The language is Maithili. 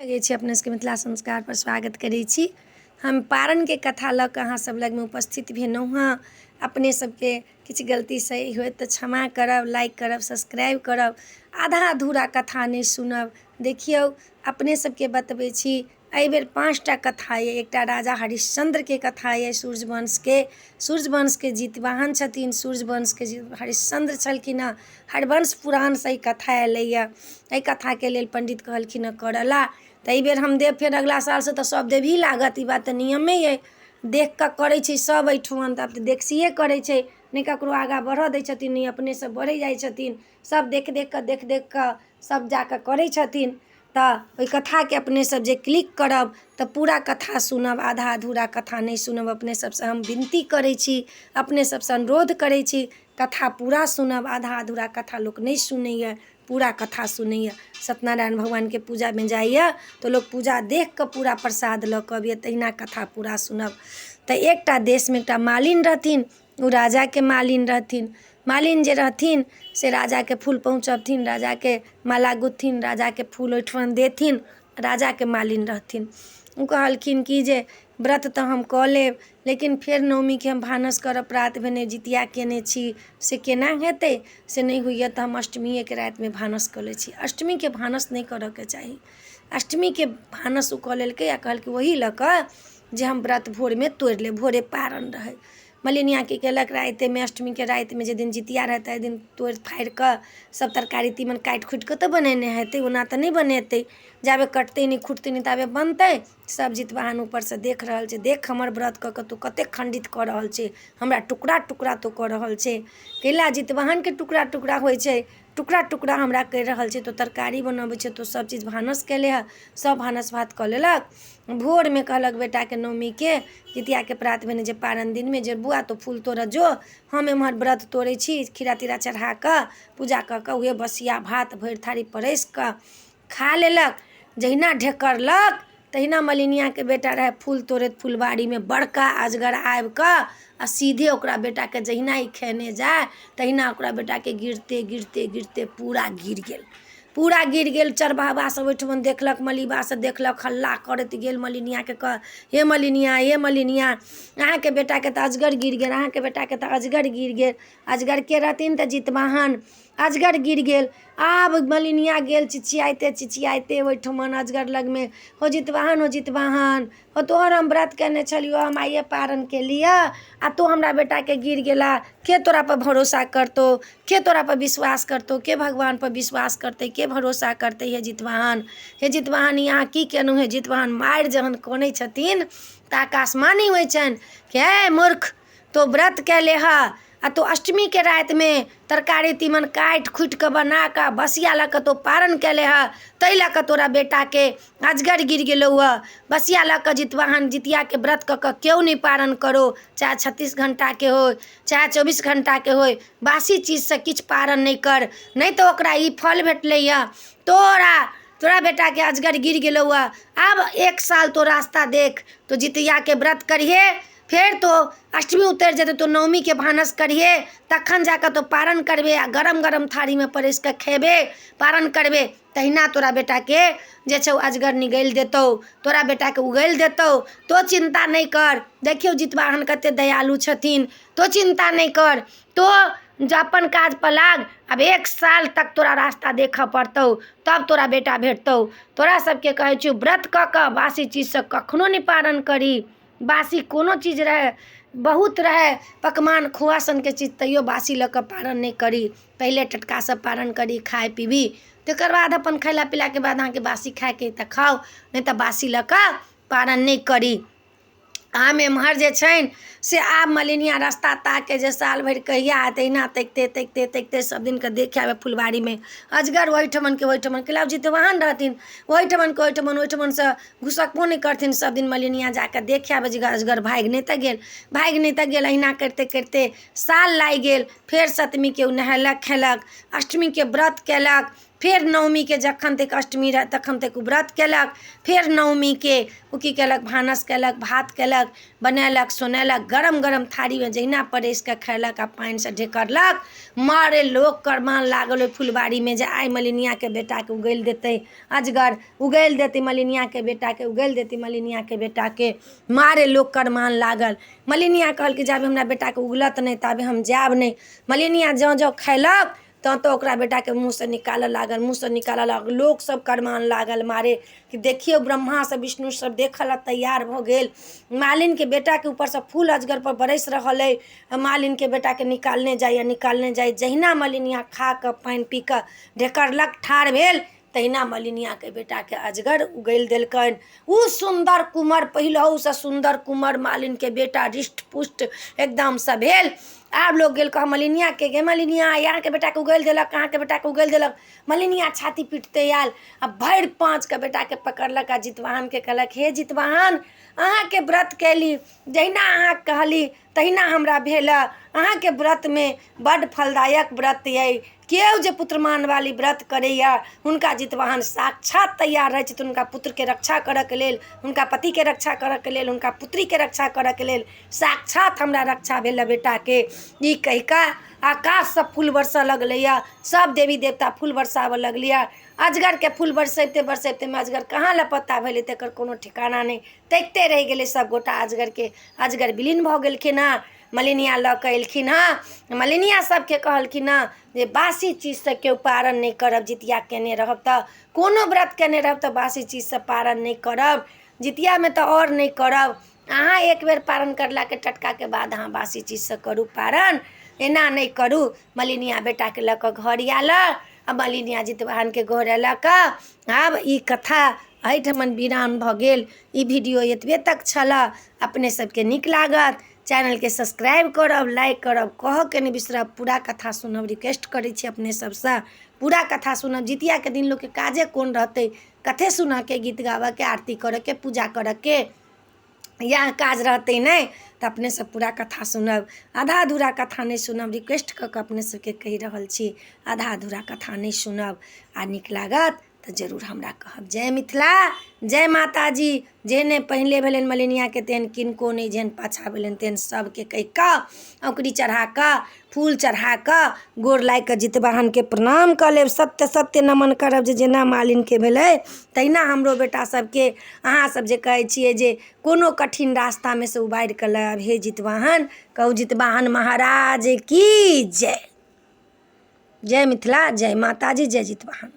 लगै छी अपने सबके मिथिला संस्कारपर स्वागत करै छी। हम पारनके कथा लऽ कऽ अहाँ सब लगमे उपस्थित भेलहुँ हँ। अपने सबके किछु गलती सही होयत तऽ क्षमा करब, लाइक करब, सब्सक्राइब करब, आधा अधूरा कथा नहि सुनब। देखियौ, अपने सबके बतबै छी, एहिबेर 5टा कथा अइ। एकटा राजा हरिश्चन्द्रके कथा अइ, सूर्यवंशके सूर्यवंशके जितवाहन छथिन, सूर्यवंशके हरिश्चन्द्र छलखिन हँ। हरिवंश पुराणसँ ई कथा एलैए। एहि कथाके लेल पण्डित कहलखिन हँ करऽ लए, तऽ एहिबेर हम देब, फेर अगिला सालसँ तऽ सब देबही लागत। ई बात तऽ नियमे अइ, देख कऽ करै छै सब एहिठमन, तऽ आब तऽ देखसीए करै छै, नहि ककरो आगाँ बढ़ऽ दै छथिन, नहि अपनेसँ बढ़ै जाइ छथिन। सब देख देख कऽ, देख देख कऽ सब जा कऽ करै छथिन। तऽ ओहि कथाके अपने सब जे क्लिक करब तऽ पूरा कथा सुनब, आधा अधूरा कथा नहि सुनब। अपने सबसँ हम विनती करै छी, अपने सबसँ अनुरोध करै छी, कथा पूरा सुनब। आधा अधूरा कथा लोक नहि सुनैए, पूरा कथा सुनैए। सत्यनारायण भगवानके पूजामे जाइए तऽ लोक पूजा देख कऽ पूरा प्रसाद लऽ कऽ अबैए, तहिना कथा पूरा सुनब। तऽ एकटा देशमे एकटा मालिन रहथिन, ओ राजाके मालिन रहथिन। मालिन जे रहथिन से राजाके फूल पहुँचबथिन, राजाके माला गुथथिन, राजाके फूल ओहिठमन देथिन, राजाके मालिन रहथिन। ओ कहलखिन कि जे व्रत तऽ हम कऽ लेब, लेकिन फेर नवमीके हम भानस करब, प्रात भेने जितिया कयने छी, से केना हेतै? से नहि होइए, तऽ हम अष्टमिएके रातिमे भानस कऽ लै छी। अष्टमीके भानस नहि करयके चाही। अष्टमीके भानस ओ कऽ लेलकै आ कहलकै ओही लऽ कऽ जे हम व्रत भोरमे तोड़ि लेब, भोरे पारन रहै। मलिनिया की केलक? रातिमे, अष्टमीके रातिमे, जाहि दिन जितिया रहै ताहि दिन तोड़ि फाड़ि कऽ सब तरकारी तीमन काटि खुटि कऽ तऽ बनेने हेतै, ओना तऽ नहि बनेतै। जाबे कटतै नहि, खुटतै नहि, ताबे बनतै? सब जितवाहन ऊपरसँ देख रहल छै, देख हमर व्रत कऽ कऽ तू कतेक खण्डित कऽ रहल छै, हमरा टुकड़ा टुकड़ा तू कऽ रहल छै। कैला जितवाहनके टुकड़ा टुकड़ा होइ छै? टुकड़ा टुकड़ा हमरा करि रहल छै। तो तरकारी बनबै छै, तो सब चीज भानस केले हँ। सब भानस भात कऽ लेलक। भोरमे कहलक बेटाके, नवमीके जितियाके प्रात भेने जे पारन दिनमे, जे बौआ तो फूल तोड़ऽ जो, हम एम्हर व्रत तोड़ै छी। खीरा तीरा चढ़ा कऽ, पूजा कऽ कऽ उएह बसिया भात भरि थारी परसि कऽ खा लेलक। जहिना ढेकरलक तहिना मलिनियाके बेटा रहै फूल तोड़ैत फुलबाड़ीमे, बड़का अजगर आबि कऽ आ सीधे ओकरा बेटाके जहिना ई खेने जाय तहिना ओकरा बेटाके गिरते गिरते गिरते पूरा गिर गेल, पूरा गिर गेल। चरवाहा सब ओहिठमन देखलक, मलिबा सब देखलक, हल्ला करैत गेल मलिनियाके कह, हे मलिनिया, हे मलिनिया, अहाँके बेटाके तऽ अजगर गिर गेल, अहाँके बेटाके तऽ अजगर गिर गेल। अजगर के रहथिन? तऽ जितवाहन। अजगर गिर गेल। आब मलिनिया गेल चिचियाइते चिचियाइते ओहिठमन अजगर लगमे, हो जितवाहन, हो जितवाहन, हो तोहर हम व्रत कयने छलियौ, हम आइए पारन केलियै आ तू हमरा बेटाके गिर गेला, के तोरा पर भरोसा करतौ? के तोरा पर विश्वास करतौ? के भगवानपर विश्वास करतै? के भरोसा करतै? हे जितवाहन, हे जितवाहन, ई अहाँ की केलहुँ? हे जितवाहन। मारि जहन कनै छथिन तऽ आकाशवाणी होइ छनि कि हे मूर्ख, तो व्रत कयले हऽ आ तू अष्टमीके रातिमे तरकारी तीमन काटि खुटि कऽ बना कऽ बसिया लऽ कऽ तू पारन केले हऽ, ताहि लऽ कऽ तोरा बेटाके अजगर गिर गेलौ हऽ। बसिया लऽ कऽ जितवाहन जितियाके व्रत कऽ कऽ केओ नहि पारन करो, चाहे 36 घण्टाके होय, चाहे 24 घण्टाके होय, बासी चीजसँ किछु पारन नहि कर, नहि तऽ ओकरा ई फल भेटलैए। तोरा बेटाके अजगर गिर गेलौ हऽ। आब एक साल तो रास्ता देख, तो जितियाके व्रत करिहे, फेर तो अष्टमी उतरि जेतै तो नवमीके भानस करिहे, तखन जाकऽ तो पारन करबे आ गरम गरम थारीमे परसि कऽ खेबे, पारन करबे, तहिना तोरा बेटाके जे छौ अजगर निगलि देतौ, तोरा बेटाके उगलि देतौ, तो चिन्ता नहि कर। देखियौ जितवाहन कते दयालु छथिन। तो चिन्ता नहि कर, तो जे अपन काजपर लाग। आब एक साल तक तोरा रास्ता देखऽ पड़तौ, तब तोरा बेटा भेटतौ। तोरा सबके कहै छियौ, व्रत कऽ कऽ बासी चीजसँ कखनो नहि पारन करी। बासी कोनो चीज रहै, बहुत रहै पकवान खोआ सनके चीज, तैयो बासी लऽ कऽ पारन नहि करी। पहिले टटकासँ पारन करी, खाइ पीबी, तकर बाद अपन खयला पीलाके बाद अहाँके बासी खायके अइ तऽ खाउ, नहि तऽ बासी लऽ कऽ पारन नहि करी। आम एम्हर जे छनि से आब मलिनिया रस्ता ताके जे साल भरि कहिया हेतै। एहिना तकिते तकिते तकिते सब दिनके देखे आबै फुलबाड़ीमे अजगर, ओहिठमनके ओहिठमन कैला जितवाहन रहथिन, ओहिठमनके ओहिठमन, ओहिठमनसँ घुसकबो नहि करथिन। सब दिन मलिनिया जाकऽ देखे आबै जे अजगर भागि नहि तऽ गेल, भागि नहि तऽ गेल। अहिना करिते करिते साल लागि गेल। फेर सतमीके ओ नहेलक खेलक, अष्टमीके व्रत केलक। फेर नवमीके जखन तक अष्टमी रहै तखन तक ओ व्रत कयलक। फेर नवमीके ओ की कयलक? भानस कयलक, भात कयलक, बनेलक सोनेलक, गरम गरम थारीमे जहिना परसि कऽ खयलक आ पानिसँ ढेकरलक। मारे लोक करमान लागल ओहि फुलबाड़ीमे जे आइ मलिनियाके बेटाके उगलि देतै अजगर, उगलि देतै मलिनियाके बेटाके, उगलि देतै मलिनियाके बेटाके। मारे लोक करमान लागल। मलिनिया कहलकै, जाबे हमरा बेटाके उगलत नहि ताबे हम जायब नहि। मलिनिया जँ जँ खयलक तँ तऽ ओकरा बेटाके मुँहसँ निकालऽ लागल, मुँहसँ निकालऽ लागल। लोकसभ करमान लागल मारे कि देखियौ, ब्रह्मासँ विष्णु सभ देखऽ लए तैयार भऽ गेल। मालिनके बेटाके ऊपरसँ फूल अजगरपर बरसि रहल अइ, मालिनके बेटाके निकालने जाइए, निकालने जाइए। जहिना मलिनिया खा कऽ पानि पी कऽ ढेकरलक, ठाढ़ भेल, तहिना मलिनियाके बेटाके अजगर उगलि देलकनि। ओ सुन्दर कुमर, पहिलहुसँ सुन्दर कुमर मालिनके बेटा हृष्ट पुष्ट एकदमसँ भेल। आब लोक गेल कह मलिनियाके, गे मलिनिया, अहाँके बेटाके उगलि देलक, अहाँके बेटाके उगलि देलक। मलिनिया छाती पिटते आयल आ भरि पाँचके बेटाके पकड़लक आ जितवाहनके कहलक, हे जितवाहन, अहाँके व्रत कयली, जहिना अहाँ कहली तहिना हमरा भेल। अहाँके व्रतमे बड्ड फलदायक व्रत अइ। केओ जे पुत्रमानवाली व्रत करैए, हुनका जितवाहन साक्षात तैयार रहै छथिन हुनका पुत्रके रक्षा करऽके लेल, हुनका पतिके रक्षा करऽके लेल, हुनका पुत्रीके रक्षा करऽके लेल। साक्षात हमरा रक्षा भेल बेटाके। ई कहि कऽ आकाशसँ फूल बरसऽ लगलैए, सभ देवी देवता फूल बरसाबऽ लगलैए। अजगरके फूल बरसैते बरसैतेमे अजगर कहाँ लपत्ता भेलै तकर कोनो ठिकाना नहि। तकिते रहि गेलै सभगोटा अजगरके। अजगर विलीन भऽ गेलखिन हँ। मलिनिया लऽ कऽ एलखिन हँ। मलिनिया सभके कहलखिन हँ जे बासी चीजसँ केओ पारण नहि करब। जितिया कयने रहब तऽ, कोनो व्रत कयने रहब तऽ बासी चीजसँ पारण नहि करब, जितियामे तऽ आओर नहि करब। अहाँ एक बेर पारण करलाके टटकाके बाद अहाँ बासी चीजसँ करू पारण, एना नहि करू। मलिनिया बेटाके लऽ कऽ घर आयल आ मलिनिया जितवाहनके घर अयलक। आब ई कथा एहिठमन विराम भऽ गेल। ई वीडियो एतबे तक छलऽ। अपने सबके नीक लागत, चैनलके सब्सक्राइब करब, लाइक करब, कहऽके नहि बिसरब। पूरा कथा सुनब, रिक्वेस्ट करै छी अपने सबसँ, पूरा कथा सुनब। जितियाके दिन लोकके काजे कोन रहतै? कथे सुनऽके, गीत गाबऽके, आरती करऽके, पूजा करऽके, इएह काज रहतै ने? तऽ अपने सब पूरा कथा सुनब, आधा अधूरा कथा नहि सुनब। रिक्वेस्ट कऽ कऽ अपने सबके कहि रहल छी, आधा अधूरा कथा नहि सुनब। आ नीक लागत तऽ जरूर हमरा कहब। जय मिथिला, जय माताजी। जेहने पहिले भेलनि मलिनियाके तेहन किनको नहि, जेहन पाछाँ भेलनि तेहन सभके कहि कऽ औँकरी चढ़ा कऽ, फूल चढ़ा कऽ, गोर लागि कऽ जितवाहनके प्रणाम कऽ लेब। सत्य सत्य नमन करब जे जेना मालिनके भेलै तहिना हमरो बेटा सबके अहाँ सब जे कहै छियै जे कोनो कठिन रास्तामे से उबारि कऽ लायब। हे जितवाहन, कहू जितवाहन महाराज की जय। जय मिथिला, जय माताजी, जय जितवाहन।